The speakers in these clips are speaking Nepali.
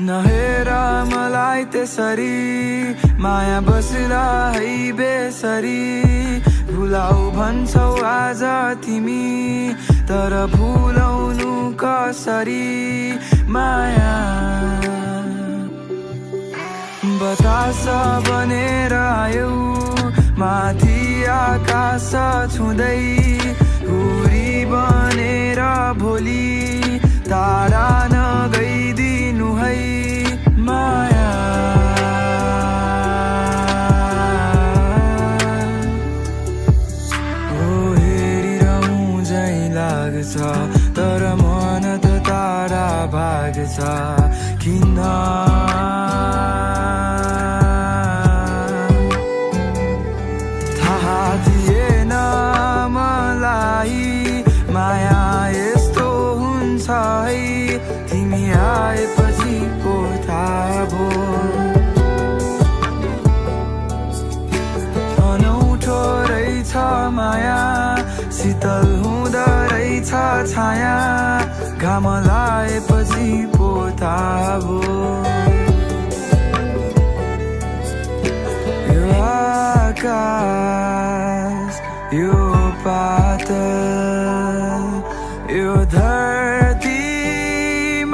नहेर मलाई त्यसरी माया बस्ला है बेसरी भुलाऊ भन्छौ आज तिमी तर भुलाउनु कसरी माया बतास बनेर आयौ माथि आकाश छुँदै हुरी बनेर भोलि तारा नगइदिनु है माया हेरिरहँ झै लाग्छ तर मन त तारा भाग्छ किन थाहा थिएन मलाई माया यस्तो हुन्छ है तिमी आएपछि पो थाहा भयो अनौठो रहेछ माया शीतल हुँदो रहेछ छाया घाम लाएपछि पो थाहा भयो यो आकाश यो पातल यो धरती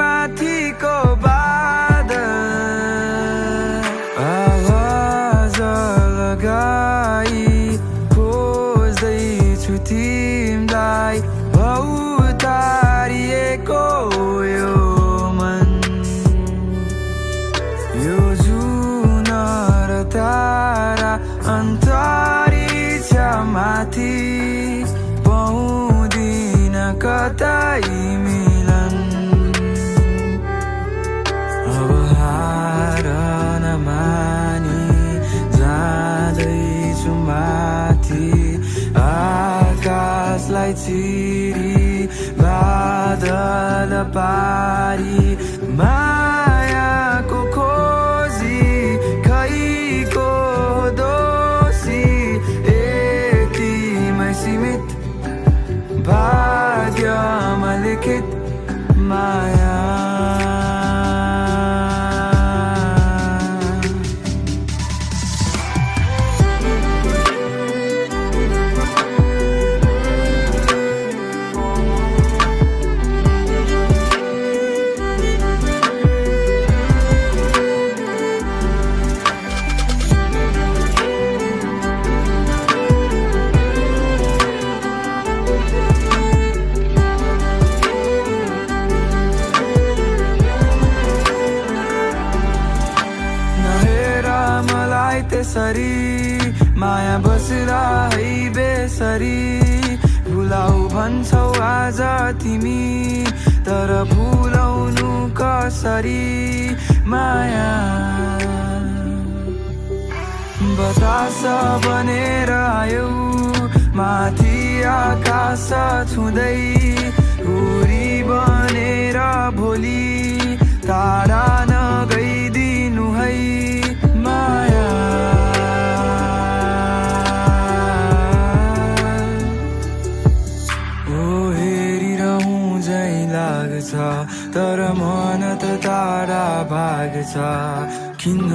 माथिको बादल आवाज लगाई खोज्दैछु तिमीलाई भौतारिएको यो मन यो जुन र तारा अन्तरिक्ष माथि पाउँदिन कतै मिलन अब हार नमानी जाँदैछु माथि आकाशलाई चिरी बादल पारी मायाको खोजी खैको दोषी यतिमै सीमित भाग्यमा लिखित माया त्यसरी माया बस्ला है बेसरी भुलाऊ भन्छौ आज तिमी तर भुलाउनु कसरी माया बतास बनेर आयौ माथि आकाश छुँदै हुरी बनेर भोलि तारा नगइदिनु है माया हेरिरहँ झै लाग्छ तर मन त तारा भाग्छ किन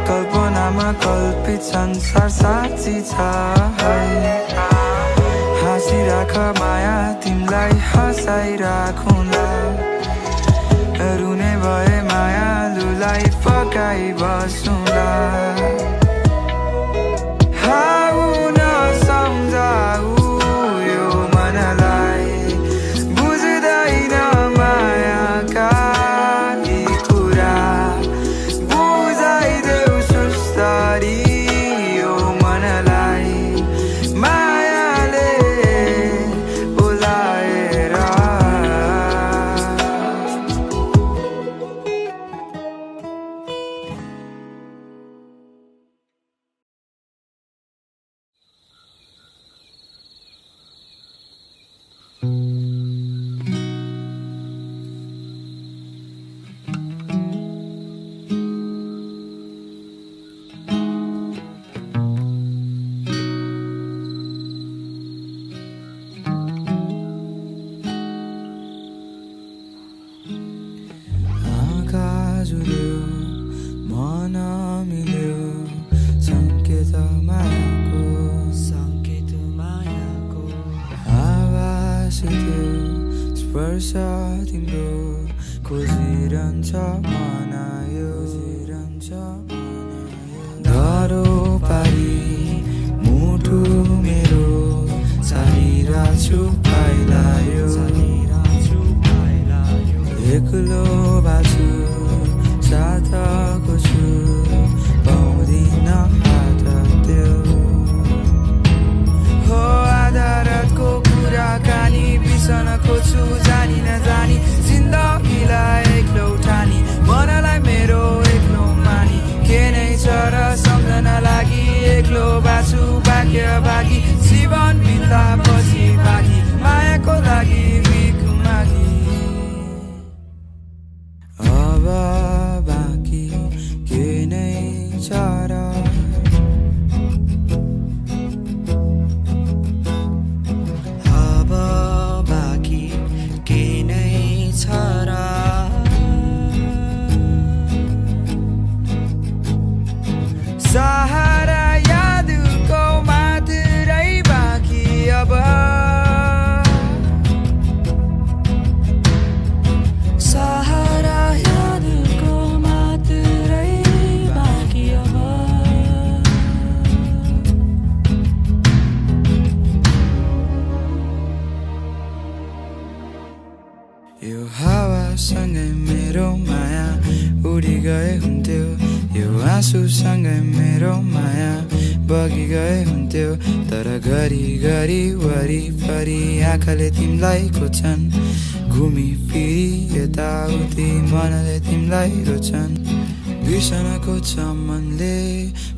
कल्पनामा कल्पित संसार साँच्ची छ हाँसिराख माया तिमीलाई हँसाइराखुला रुने भए मायालुलाई फकाइ बसुला हाउ नसम्झाउ यो मनलाई बुझ्दैन मायाका यी कुरा बुझाइदेऊ सुस्तरी यो मनलाई मायाले बोलाएर जुल्यो मन मिल्यो सङ्केत मायाको आवाज थियो स्पर्श तिम्रो खोजिरहन्छ मनायो धरो पारी मुटु मेरो सारिरहेछु पाइलायो एक्लो बाछु साथको छु पाउँदिन हात त्यो हो आधारको कुराकानी बिर्सन खोज्छु जानी नजानी जिन्दगीलाई एक्लो ठानी मनलाई मेरो एक्लो मानी के नै छ र सम्झन लागि एक्लो बाछु भाग्य भागी जीवन बित्दा पछि भागी मायाको लागि भिख मागी अब बाँकी के नै छ र अब बाँकी के नै छ र सहारा यादको मात्रै बाँकी अब सहारा यादको मात्रै बाँकी अब यो हावासँगै मेरो माया उडी गए हुन्थ्यो यो आँसुसँगै मेरो माया बगी गए हुन्थ्यो तर घरिघरि वरिपरि आँखाले तिमीलाई खोज्छन् घुमी फिरी यताउति मनले तिमीलाई रोज्छन् बिर्सन खोज्छ मनले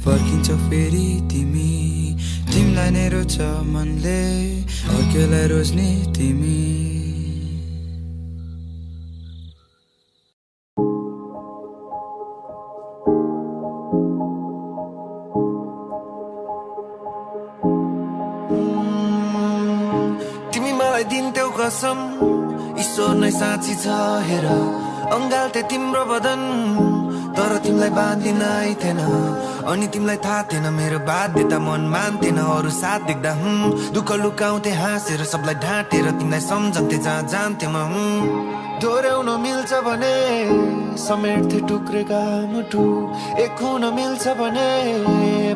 फर्किन्छ फेरि तिमीलाई नै रोज्छ मनले अर्कोलाई रोज्ने तिमी दिन्थ्यौ कसम ईश्वर नै साँची छ हेर अङ्गाल्थे तिम्रो बदन तर तिमीलाई बाँधिन थिएन अनि तिमीलाई थाहा थिएन मेरो बाध्यता मन मान्थेन अरू साथ देख्दा दुःख लुकाउँथे हाँसेर सबलाई ढाँटेर तिमीलाई सम्झन्थे जहाँ जान्थे म दोहोऱ्याउन मिल्छ भने समेट्थे टुक्रेका मुटु एक हुन मिल्छ भने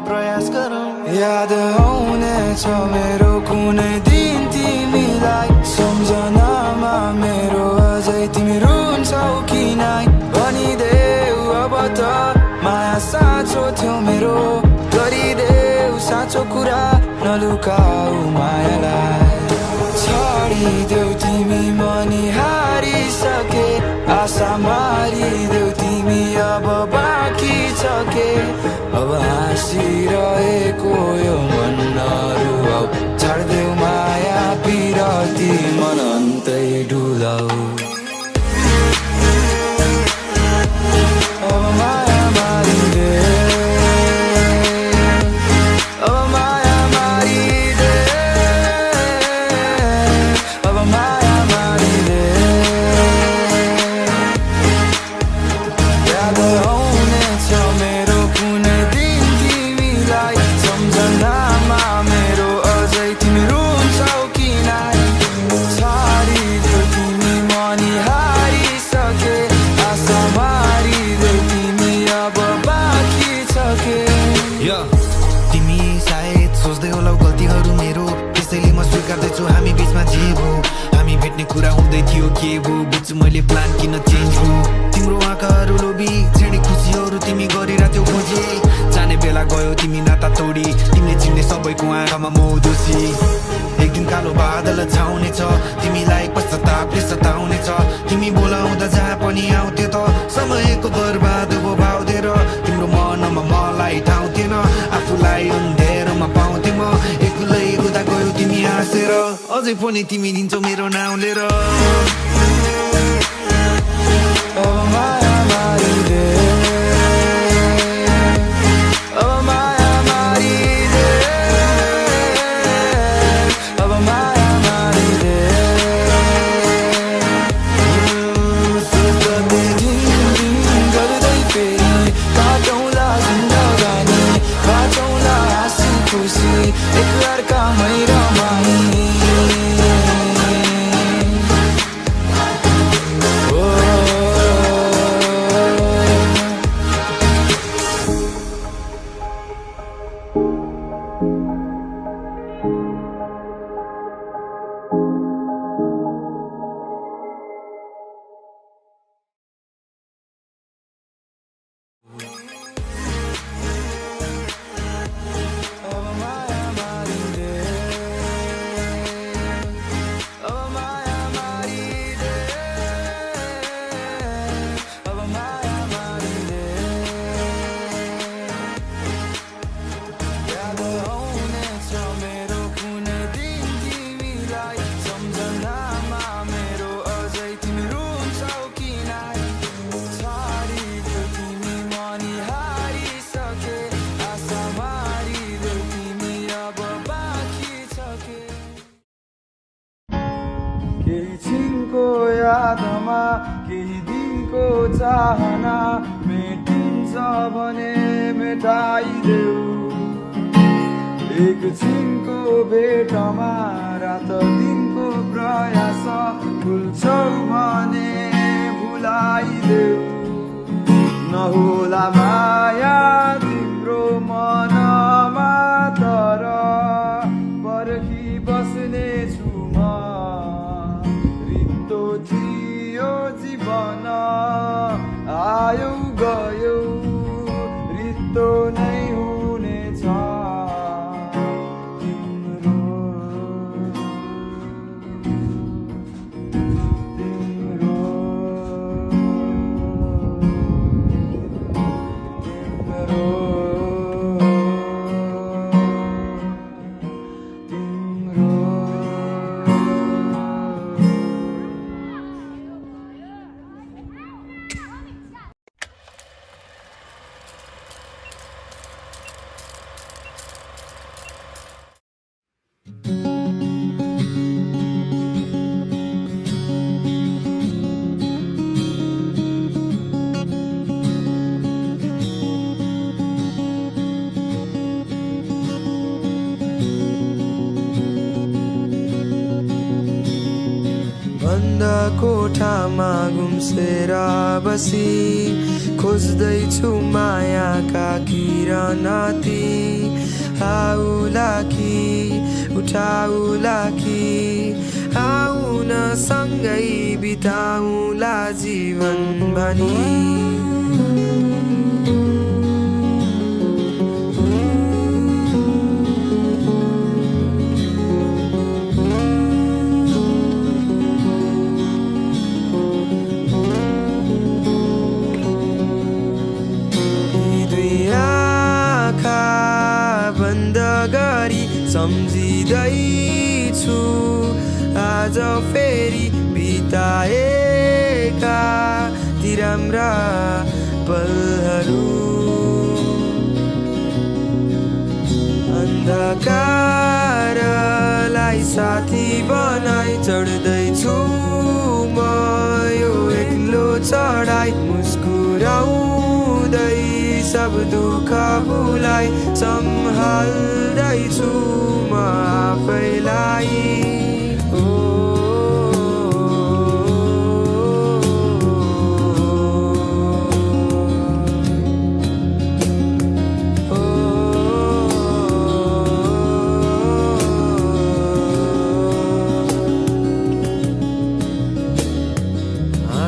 प्रयास गरौँ याद आउनेछ मेरो कुनै दिन तिमीलाई सम्झनामा मेरो अझै तिमी रुन्छौ कि नै भनिदेऊ अब त माया साँचो थियो मेरो गरिदेऊ साँचो कुरा नलुकाऊ मायालाई छाडिदेऊ तिमी मनी हारिसके आशा मारिदेऊ तिमी अब बाँकी छ के अब हाँसिरहेको यो मन नरुवाऊ छाड्देऊ माया पिरती मन अन्तै डुलाऊ अब माया मारिदे अब माया मारिदे अब माया मारिदे के हो बुझ्छु मैले प्लान किन चेन्ज हो तिम्रो आँखाहरू लोभी छेडी खुसीहरू तिमी गरिरहेथ्यौ खोजी जाने बेला गयो तिमी नाता तोडी तिमीले चिन्ने सबैको आँखामा म दोषी एक दिन कालो बादल छाउनेछ तिमीलाई पश्चातापले सताउनेछ तिमी बोलाउँदा जहाँ पनि आउँथ्यो त समयको बर्बाद हो भाउ दिएर तिम्रो मनमा मलाई ठाउँ थिएन आफूलाई अन्धेरोमा पाउँथे म एक्लै हुँदा गयो तिमी हाँसेर अझै पनि तिमी दिन्छौ मेरो नाउँ लिएर यादमा केही दिनको चाहना मेटिन्छ भने मेटाइदेऊ एकछिनको भेटमा रात दिनको प्रयास भुल्छौ भने भुलाइदेऊ नहोला माया तिम्रो मनमा तर पर्खी बस्ने छु म थियो जीवन आयो गयो रित्तो नै हुनेछ तिम्रो तिम्रो बन्द कोठामा गुम्सेर बसी खोज्दैछु मायाका किरणती आउला कि उठाउला कि आउन सँगै बिताउला जीवन भनी सम्झिँदैछु आज फेरि बिताएका ती राम्रा पलहरू अन्धकारलाई साथी बनाई चढ्दैछु म यो एक्लो चढाई मुस्कुराउँदै सब दुःख भुलाई सम्हाल्दैछु म आफैलाई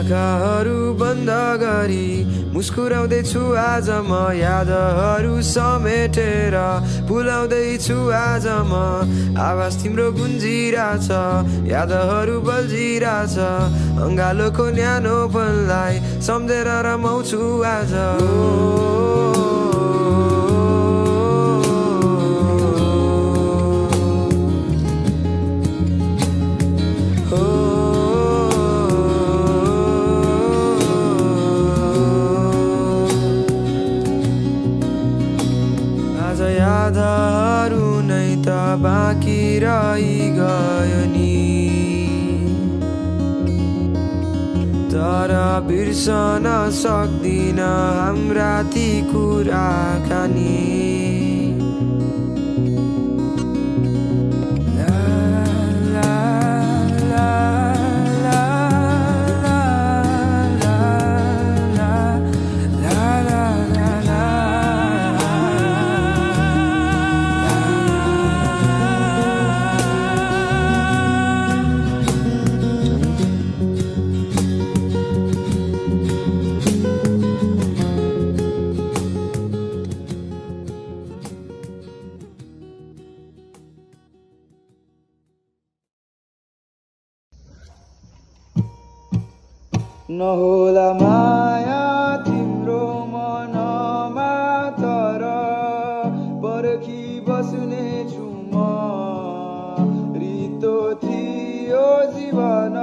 आँखाहरू बन्द गरी मुस्कुराउँदैछु आज म यादहरू समेटेर भुलाउँदैछु आज म आवाज तिम्रो गुन्जिरहेछ यादहरू बल्झिरहेछ अङ्गालोको न्यानोपनलाई सम्झेर रमाउँछु आज यादहरू नै त बाँकी रहि गयो नि तर बिर्सन सक्दिन हाम्रा ती कुराकानी नहोला माया तिम्रो मनमा तर पर्खी बस्ने छु म रितो थियो जीवन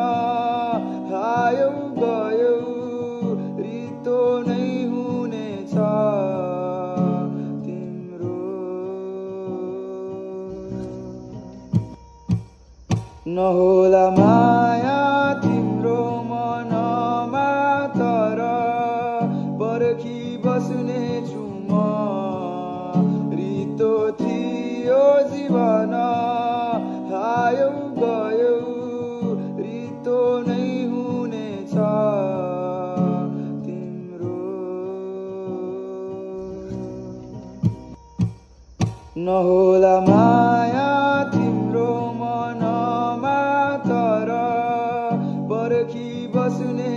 आयो गयो रितो नै हुनेछ तिम्रो नहोला माया तिम्रो पर्खी बस्ने छु म रितो थियो जीवन आयो गयो रितो नै हुनेछ तिम्रो नहोला माया तिम्रो मनमा तर पर्खी बस्ने